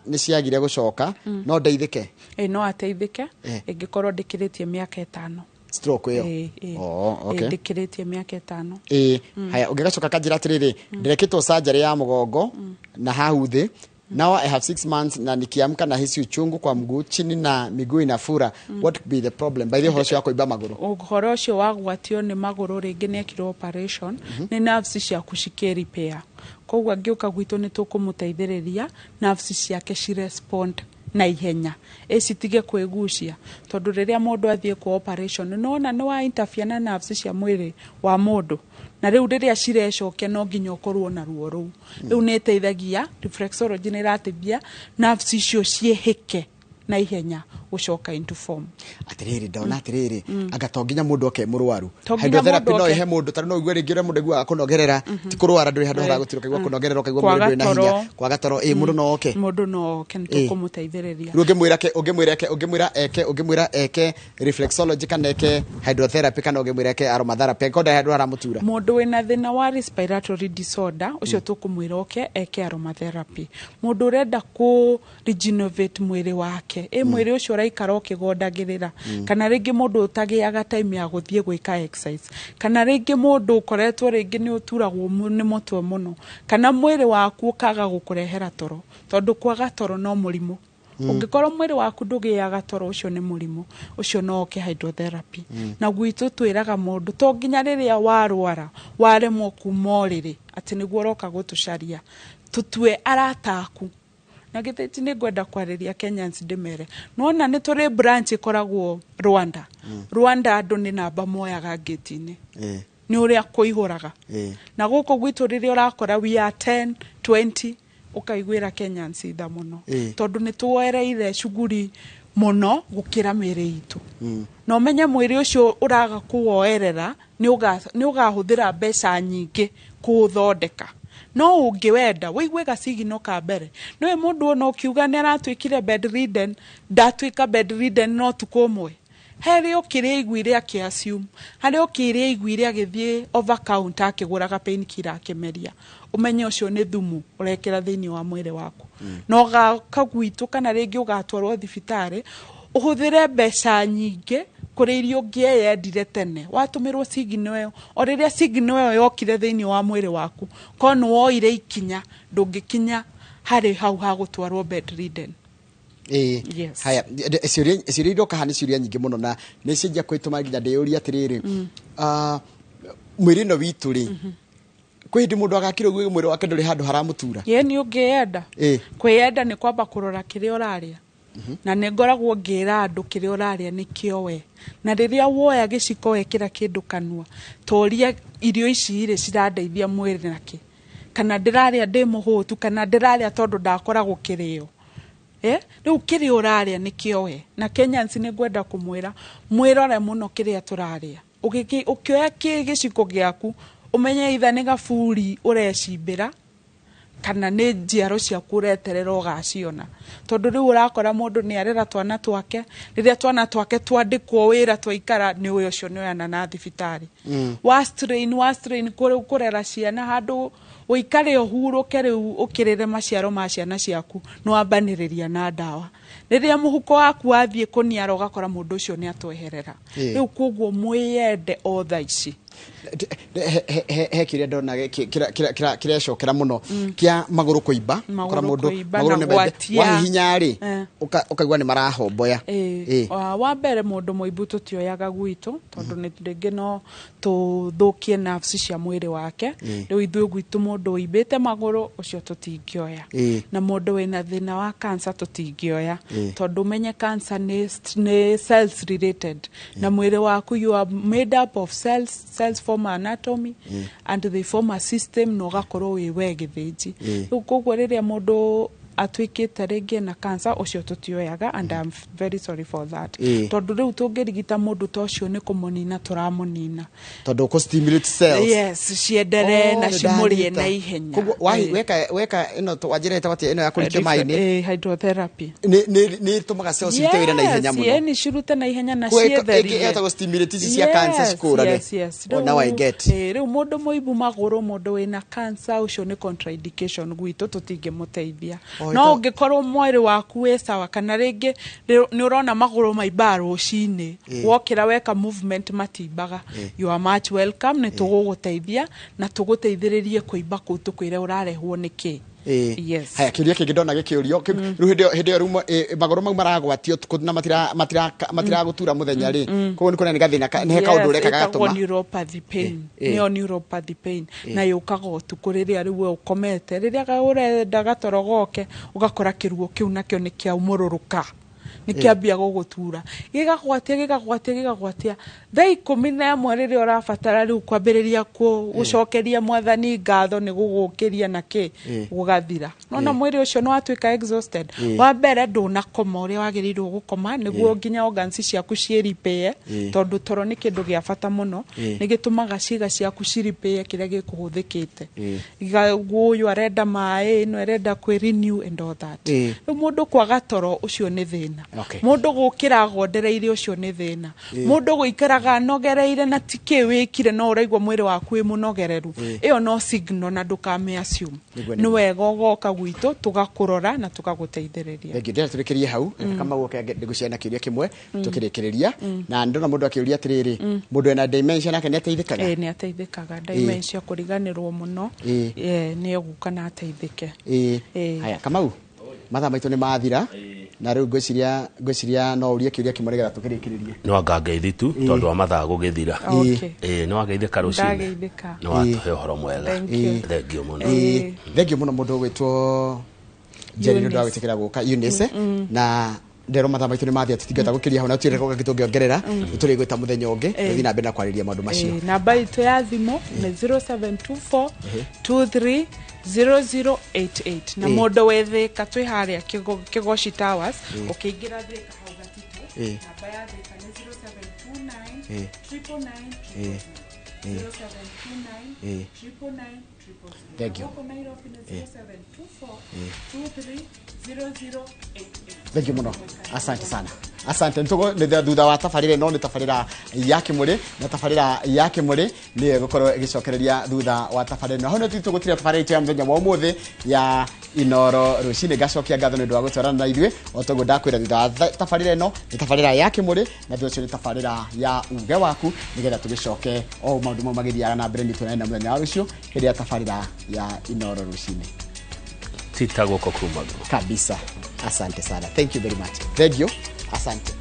nĩ ciagire gũcoka, no ndeithĩke? Ĩ, no ateithĩke ĩngĩkorwo ndĩkĩrĩtie mĩaka 5. Stroke ĩyo? Ĩ. Oh, okay. Ĩ, ndĩkĩrĩtie mĩaka 5. Ĩ, haya, ũngĩgacoka kanjĩra atĩrĩrĩ, ndĩrekĩtwo surgery ya mũgongo na hau thĩ. Now I have 6 months na nikiamka nahisi uchungu kwa mguu chini na miguu inafura. What could be the problem? By the way, ũhoro ũcio wa kũimba magũrũ. Ũhoro ũcio wagwatio nĩ magũrũ, rĩngĩ nĩ ekirwo operation, nĩ nerves ciaku cikĩ repair, koguo angĩũka gwitũ nĩ tũkũmũteithĩrĩria nerves ciake cirespond na ihenya, ĩ citige kwĩgucia, tondũ rĩrĩa mũndũ athiĩ kwa operation nĩwona nĩ wa interfere na nerves cia mwĩrĩ wa mũndũ, na rĩu rĩrĩa cirecokia no nginya ũkorwo na ruo rũu. Rĩu nĩ ĩteithagia, reflexology nĩ ĩrateithia nerves icio ciĩhĩke na ihenya. Gũcoka into form. Atiriri, ndona atiriri, anga to nginya mundu oke mũrwaru? To nginya Hydrotherapy mũndũ no oke. ihe mundu tondũ no uigue rĩngĩ ũrĩa mũndũ aiguaga kũnogerera, ti kũrwara, ndũrĩ handũ haragũtirwo, ũkaigua kũnogerera, ũkaigua mwĩrĩ Kwaga ndũrĩ na toro. hinya, kwaga toro, ĩ, mũndũ no oke? Mũndũ no oke, nĩ tũkũmũteithĩrĩria. Rĩu ũngĩmwĩra eke reflexology kana eke hydrotherapy kana ũngĩmwĩra eke aromatherapy, angĩkorwo ndarĩ handũ haramũtura? Mũndũ wĩna thĩna wa respiratory disorder, ũcio tũkũmwĩra oke eke aromatherapy. Mũndũ ũrenda kũ regenerate mwĩrĩ wake, ĩ, mwĩrĩ ũcio ũraikara ũkĩgondagĩrĩra, kana rĩngĩ mũndũ ũtagĩaga time ya gũthiĩ gwĩka exercise, kana rĩngĩ mũndũ ũkoretwo rĩngĩ nĩ ũturagwo nĩ mũtwe mũno, kana mwĩrĩ waku ũkaga gũkũrehera toro, tondũ kwaga toro no mũrimũ. Ũngĩkorwo mwĩrĩ waku ndũgĩaga toro, ũcio nĩ mũrimũ, ũcio no oke hydrotherapy. Na gwitũ twĩraga mũndũ to nginya rĩrĩa warwara waremwo kuma ũrĩrĩ atĩ nĩguo ũroka gũtũcaria. Tũtue arata aku. Na githĩ ti nĩ ngwenda kwarĩria Kenyans ndĩmere, nona nĩ tũrĩ branch ĩkoragwo Rwanda. Rwanda andũ nĩ namba moyaga ngĩti-inĩ nĩ ũrĩa kũihũraga. Na gũkũ gwitũ rĩrĩa ũrakora we are 10 20, ũkaiguĩra Kenyans itha mũno, tondũ nĩ tuoereire cuguri mũno gũkĩra mĩĩrĩ itũ. Na ũmenye mwĩrĩ ũcio ũraga kũwoerera, nĩ ũgahũthĩra mbeca nyingĩ kũũthondeka. No ũngĩwenda wĩigue gacigino ka mbere, nĩwe mũndũ ona ũkiuga nĩ aratuĩkire bedridden, ndatuĩka bedridden no tukũ ũmwe. Harĩa ũkĩrĩa aiguire akĩ-assume, harĩa ũkĩrĩa aiguire agĩthiĩ over counter akĩgũraga painkiller akĩmeria, ũmenye ũcio nĩ thumu ũrekĩra thĩinĩ wa mwĩrĩ waku. Na ũgaka gwitũ kana rĩngĩ ũgatwarwo thibitarĩ ũhũthĩre mbeca nyingĩ kũrĩ iria ũngĩeyendire tene. Watũmĩrwo signal ĩyo, o rĩrĩa signal ĩyo yokire thĩinĩ wa mwĩrĩ waku, korwo nĩ woire ikinya, ndũngĩkinya harĩ hau ha gũtwarwo bedridden. Yes. Haya, ciũria iroka haha nĩ ciũria nyingĩ mũno na nĩ cianjia kwĩtũma nginya ndĩyũria atĩrĩrĩ, mwĩrĩ ĩno witũ rĩ, kwĩ hĩndĩ mũndũ agakira ũguo mwĩrĩ wake ndũrĩ handũ haramũtura? Ĩĩ, nĩ ũngĩyenda. Kwĩyenda nĩ kwamba kũrora kĩrĩa ũrarĩa, na nĩ ngoragwo ngĩra andũ kĩrĩa ũrarĩa nĩkĩo we. Na rĩrĩa woya gĩciko wekĩra kĩndũ kanua, toria irio ici rĩ cirandeithia mwĩrĩ nakĩ, kana ndĩrarĩa ndĩ mũhũtu, kana ndĩrarĩa tondũ ndakora gũkĩrĩo. Rĩu kĩrĩa ũrarĩa nĩkĩo we. Na Kenyans nĩ ngwenda kũmwĩra mwĩrore mũno kĩrĩa tũrarĩa. Ũkĩoya gĩciko gĩaku, ũmenye itha nĩ gaburi ũrecimbĩra kana nĩ njiaro ciaku ũreterera ũgaciona, tondũ rĩu ũrakora mũndũ nĩ arera twana twake, rĩrĩa twana twake twandĩkwo wĩra twaikara nĩ ũyũ ũcio nĩ oyana na thibitarĩ. Wa strain kũrera ciana, handũ ũikare ũhurũke rĩu ũkĩrĩre maciaro ma ciana ciaku, nĩ wambanĩrĩria na ndawa. Rĩrĩa mũhuko waku wathiĩ kũniara, ũgakora mũndũ ũcio nĩ atweherera. Rĩu koguo mwĩyende o thaa ici. He kĩrĩa ndona kĩrecokera mũno kĩa magũrũ kũimba. Magũrũ Ũkora mũndũ kũimba magũrũ na nĩ maimbe. gwatia. Wahihinya rĩ, ũkaigua nĩ marahomboya. Wa mbere, mũndũ mũimbu tũtioyaga gwitũ, tondũ nĩ rĩngĩ no tũthũkie nerves cia mwĩrĩ wake. Rĩu ithuĩ gwitũ mũndũ ũimbĩte magũrũ ũcio tũtingĩoya. Na mũndũ wĩna thĩna wa cancer tũtingĩoya, tondũ ũmenye cancer nĩ cells related, na mwĩrĩ waku you are made up of cells. Cells form anatomy and they form a system, na ũgakorwo wĩ we gĩthĩnji. Rĩu koguo rĩrĩa mũndũ atuĩkĩte rĩngĩ na cancer, ũcio tũtioyaga, and I'm very sorry for that, tondũ rĩu tũngĩrigita mũndũ ta ũcio nĩ kũmũnina tũramũnina. Tondũ kũ stimulate cells. Yes, cienderee Oh, na nĩ cimũrĩe ndanyita. na ihenya. Koguo weka ĩno wanjĩra ĩtagwo atĩa ĩno ya kũrikio maĩ-inĩ? Hydrotherapy. Nĩ ĩtũmaga cells cirute wĩra na ihenya mũno. Nĩ cirute na ihenya na Koguo ciĩtherie. ĩhota gũ stimulate ici cia cancer cikũrage. Yes. Oh, now I get. Rĩu mũndũ mũimbu magũrũ, mũndũ wĩna cancer, ũcio nĩ contraindication gwitũ, tũtingĩmũteithia. Oh, No ũngĩkorwo mwĩrĩ waku wĩ sawa, kana rĩngĩ nĩ ũrona magũrũ maimbaga rũcinĩ, wokĩra weka movement matimbaga, you are much welcome, nĩ tũgũgũteithia na tũgũteithĩrĩrie kũimba kũu, tũkwĩre ũrarehwo nĩ kĩ. Yes. Haya, kĩũria kĩngĩ ndona gĩkĩũrio rĩu hĩndĩ ĩyo rĩu magũrũ mau maragwatio ũtukũ na matiragũtura mũthenya rĩ, koguo nĩ kuona nĩ gathĩna nĩ he kaũndũ ũreka Ĩtagwo gagatũma neuropathy pain. Nĩyo Nĩyo neuropathy pain, na yũkaga ũtukũ rĩrĩa rĩu we ũkomete, rĩrĩa ũrenda gatoro goke, ũgakora kĩruo kĩu nakĩo nĩ kĩaumũrũrũka. Nĩ kĩambia gũgũtura, gĩgagwatia, gĩgagwatia, gĩgagwatia thaa 11 rĩrĩa ũrabatara rĩu kwambĩrĩria gũcokeria mwathani ngatho nĩ gũgũkĩria na kĩ gũgathira. Nona mwĩrĩ ũcio nĩ watuĩka exhausted. Wa mbere ndũnakoma ũrĩa wagĩrĩirwo gũkoma nĩguo nginya organs ciaku ciĩripĩe, tondũ toro nĩ kĩndũ gĩa bata mũno. Nĩ gĩtũmaga ciĩga ciaku ciripĩe kĩrĩa gĩkũhũthĩkĩte. Ũyũ arenda maĩ, ĩno ĩrenda kwĩ renew and all that. Rĩu mũndũ kwaga toro ũcio nĩ thĩna. Mũndũ gũkĩra agondereire ũcio nĩ thĩna. Mũndũ gũikaraga anogereire na ti kĩ wĩkire no ũraigua mwĩrĩ waku wĩ mũnogereru, ĩyo no signal na ndũkame assume. Nĩ wega ũgoka gwitũ tũgakũrora na tũgagũteithĩrĩria. Thengiũ. Ndĩrenda tũrĩkĩrie hau. Kamau oke ndĩgũciana kĩũria kĩmwe tũkĩrĩkĩrĩria, na ndona mũndũ akĩũria atĩrĩrĩ, mũndũ ena dementia nake nĩ ateithĩkaga? Ĩĩ, nĩ ateithĩkaga. Dementia, kũriganĩrwo mũno, nĩ egũka na ateithĩke. Haya Kamau, mathaa maitũ nĩ mathira na rĩu ngwĩciria no ũrie kĩũria kĩmwe nĩgetha tũkĩrĩkĩrĩrie. Nĩ wanga ngeithi tu tondũ wa mathaa gũgĩthira. Ĩĩ, nĩ wageithĩka rũcinĩ. Ndageithĩka. Nĩ watũhe ũhoro mwega. Thank you. Thengiũ mũno. Thengiũ mũno mũndũ ũgwĩtwo Jerry nĩ ũndũ wa gwĩtĩkĩra gũka, Eunice, na nderwo mathaa maitũ nĩ mathira, tũtingĩhota gũkĩria hau na tũtirĩ kangĩ tũngĩongerera. Nĩ tũrĩgwĩta mũthenya ũngĩ tũthiĩ na mbere na kwarĩria maũndũ macio. Namba itũ ya thimũ nĩ 0724 23 0088, na mũndũ wĩ Thĩka twĩ harĩa Kĩgoci Towers. Ũkĩingĩra Thĩka hau Gatitũ, namba ya Thĩka nĩ 0729 999 0729 999 000. Thank you. Gũkũ Nairobi nĩ 0724 23 0088. Thank you mũno, asante sana, asante. Ntugo nĩ thutha wa tabarĩra ĩno, nĩ tabarĩra ya Kĩmũrĩ, na tabarĩra ya Kĩmũrĩ nĩyo ĩgũkorwo ĩgĩcokereria thutha wa tabarĩra ĩno. Hau nĩ tũgũtiria tabarĩra itũ ya mũthenya wa ũmũthĩ ya Inoro Rũcinĩ. Ngacokia ngatho nĩ ũndũ wa gũtwarana na ithuĩ. O toguo ndakwĩra, thutha wa tabarĩra ĩno nĩ tabarĩra ya Kĩmũrĩ, na thutha ũcio nĩ tabarĩra ya Uge Waku, nĩgetha tũgĩcoke o maũndũ mau magĩthiaga na mbere. Nĩ tuonane na mũthenya wa rũciũ hĩndĩ ya tabarĩra ya Inoro Rũcinĩ. Tita guoko kumagwo. Kabisa, asante sana, thank you very much, thank you, asante.